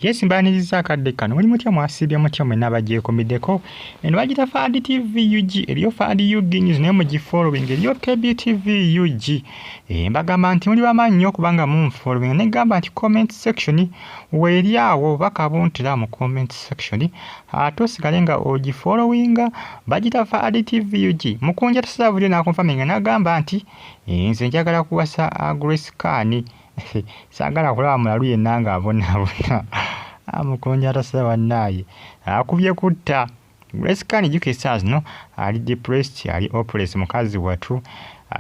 Yes, mbaniriza akadde kano. Muli mutya, mwasiibye mutya mwenna abagyekomeddeko? Eno bagita Fad TV UG, eriyo Fad UG News naye mugifollowing, eriyo KBTV UG. Mbagamba nti muli bamaanyi nnyo okubanga munfollowing, negamba nti comment section weeri awo bakabuntira mu comment section ate osigale nga ogifollowinga, bagita Fad TV UG. Mukunja tasobola bulijjo n'akonfaminga n'agamba nti nze njagala kuwasa Grace Khan, saagala kulaba mulalu yenna ng'abonaabona. Mukunja atasaba bannaaye akubye kutta Grace Khan. Jjuka essaawa zino ali depressed, ali hopeless, mukazi watu,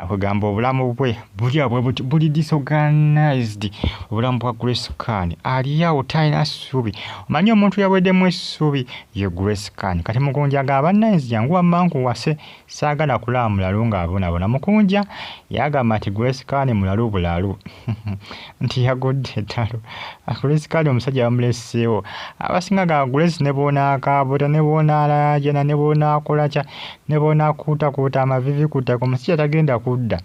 kwegamba obulamu bwe buli abwe buli disorganized. Obulamu bwa Grace Khan ali awo talina ssuubi. Omanyi omuntu yaweddemu essuubi ye Grace Khan. Kati Mukunja agamba, "Bannaye, nze jangu wamma nkuwase, saagala kulaba mulalu ng'abonaabona." Mukunja yagamba nti Grace Khan mulalu bulalu, nti yagudde eddalu. Grace Khan omusajja bamuleseewo. Abasinga ga Grace ne bw'onaakaabota, ne bw'onaalaajana, ne bw'onaakola kya, ne bw'onaakuutakuuta amavivi ku ttaka, omusajja tagenda kudda.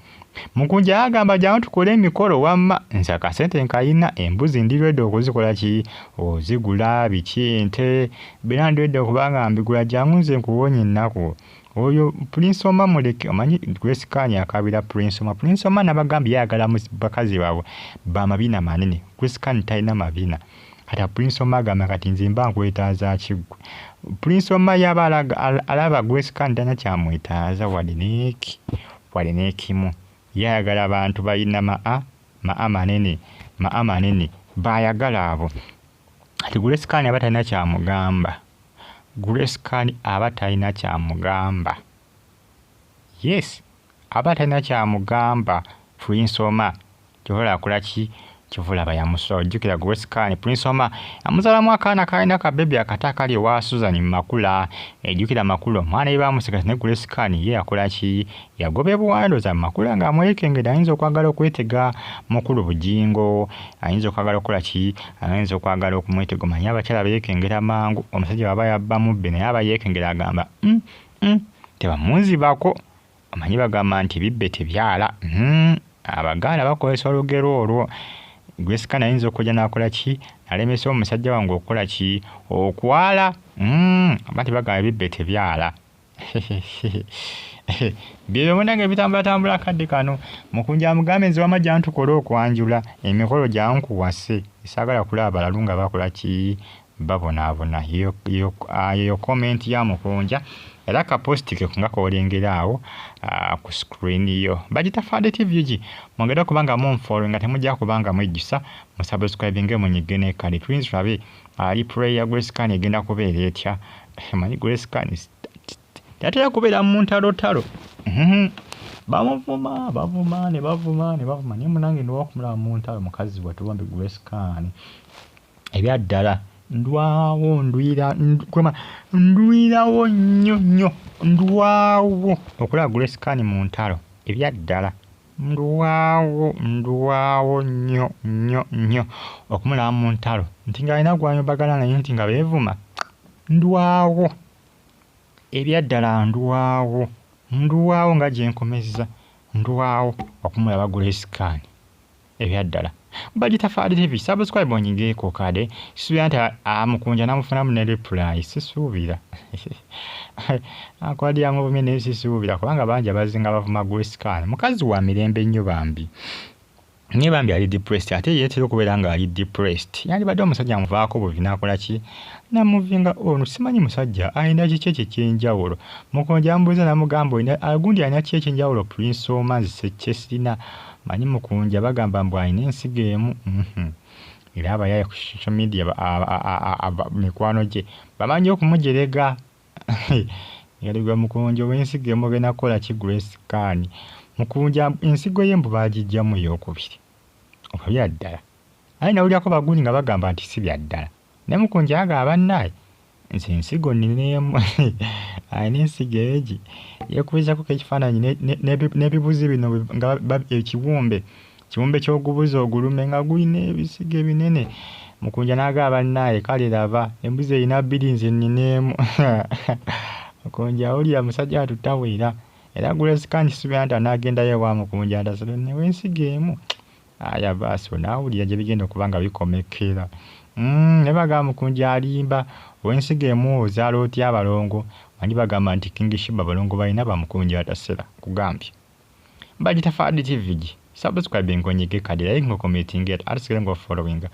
Mukunja yagamba, "Jangu tukole emikolo wamma, nze akasente nkayina, embuzi ndi ready okuzikola ki, ozigula biki, ente byonna ndi ready okubanga mbigula, jangu nze nkuwonye ennaku. Oyo Prince Omar muleke." Omanyi Grace Khan akaabira Prince Omar. Prince Omar nabagambye yayagala bakazi baabwe bamabina manene. Grace Khan talina mabina. Kati Prince Omar agamba, "Kati nze mba nkwetaaza ki ggwe?" Prince Omar yaba alaba Grace Khan talina kyamwetaaza wadde n'eki, wadde n'ekimu. Ye ayagala abantu balina maa maa manene, maa manene baayagala abo. Kati Grace Khan aba talina kyamugamba. Grace Khan aba talina kyamugamba. Yes, aba talina kyamugamba Prince Omar. Kyova akola ki? Kyova olaba yamusobola. Ojjukira Grace Khan, Prince Omar yamuzaalamu akaana kalina ka baby akato akali ewa Susan Makula. Ejjukira Makula omwana ye baamusika, ne Grace Khan ye yakola ki? Yagobebwa. Ndowooza Makula ng'amwekengedde, ayinza okwagala okwetega mukulu Bugingo, ayinza okwagala okukola ki, ayinza okwagala okumwetega. Omanyi abakyala beekengera mangu. Omusajja bw'aba yabba mubbe, naye aba yeekengera, agamba, Tebamunzibako." Omanyi bagamba nti bibbe tebyala. Abaganda bakozesa olugero olwo. Grace Khan ayinza okujja n'akola ki, alemesa omusajja wange okukola ki, okwala. Aba tebagamba bibbe tebyala. Byebyo munnange ebitambulatambula akadde kano. Mukunja amugambe, "Nze wamma jangu tukole okwanjula emikolo, jankuwase, saagala kulaba balalu nga bakola ki, babonaabona." Yeyo comment ya Mukunja era ka post ke nga k'olengera awo ku screen yo. Bagita Fad TV UG. Mwongere okuba nga munfollow nga temujja kubanga mwejjusa, musubscribinge, munyige ne kale tuyinza tulabe reply ya Grace Khan egenda kubeera etya. Manyi Grace Khan tatera kubeera mu ntalotalo. Bamuvuma, bavuma ne bavuma ne bavuma, naye munange ndwawo okumulaba mu ntalo mukazi wattu bambi Grace Khan. Ebyaddala ndwawo, ndwira kwema ndwirawo nnyo nnyo, ndwawo okulaba Grace Khan mu ntalo. Ebyaddala ndwawo, ndwawo nnyo nnyo nnyo okumulaba mu ntalo, nti ng'alina gw'ayombagana naye, nti nga beevuma. Ndwawo, ebyaddala ndwawo, ndwawo nga gye nkomezza, ndwawo okumulaba Grace Khan ebyaddala. Bagita Fad TV, subscribe onyigeeko kade. Sisuubira nti Mukunja namufunamu ne reply, sisuubira. Akwadi yamuvumye, naye sisuubira, kubanga bangi abazinga bavuma Grace Khan. Mukazi wa mirembe nnyo bambi, naye bambi ali depressed, ate yeetera okubeera ng'ali depressed. Yandibadde omusajja amuvaako buvi n'akola ki, namuvinga ono. Simanyi musajja alina kiki ekyo ekyenjawulo. Mukunja amubuuza n'amugamba, "Gundi alina ki ekyenjawulo, Prince Omar, nze kye sirina?" Manyi Mukunja bagamba mbu alina ensigo emu. Era abayaaye ku social media, mikwano gye bamanyi okumujerega. Yali gwe Mukunja ow'ensigo emu, ogenda kukola ki Grace Khan? Mukunja ensigo ye mbu baagiggyamu eyookubiri, oba bya ddala? Aye nawulirako bagundi nga bagamba nti si bya ddala, naye Mukunja agamba, "Bannaaye, nze ensigo nnina emu." Alina ensigo egi yeekubizaako ekifaananyi n'ebibuzi bino nga ekiwumbe, kiwumbe ky'ogubuzi ogulume nga gulina ebisigo ebinene. Mukunja n'agamba, "Bannaaye, kale laba embuzi erina bbiri, nze nnina emu." Mukunja awulira musajja wattu tawera. Era Grace Khan sisuubira nti anaagendayo ewa Mukunja nti asale nnewe ensigo emu. Aya baasi onaawulira gye bigenda okuba nga bikomekera. Naye bagamba Mukunja alimba, ow'ensigo emu ozaala otya abalongo? Manyi bagamba nti King Sheeba abalongo balina ba Mukunja atasera, nkugambye. Bagita Fahad TV gi subscribe ng'onyige kadi, like ng'ocommentinga, ate sigala ng'ofollowinga.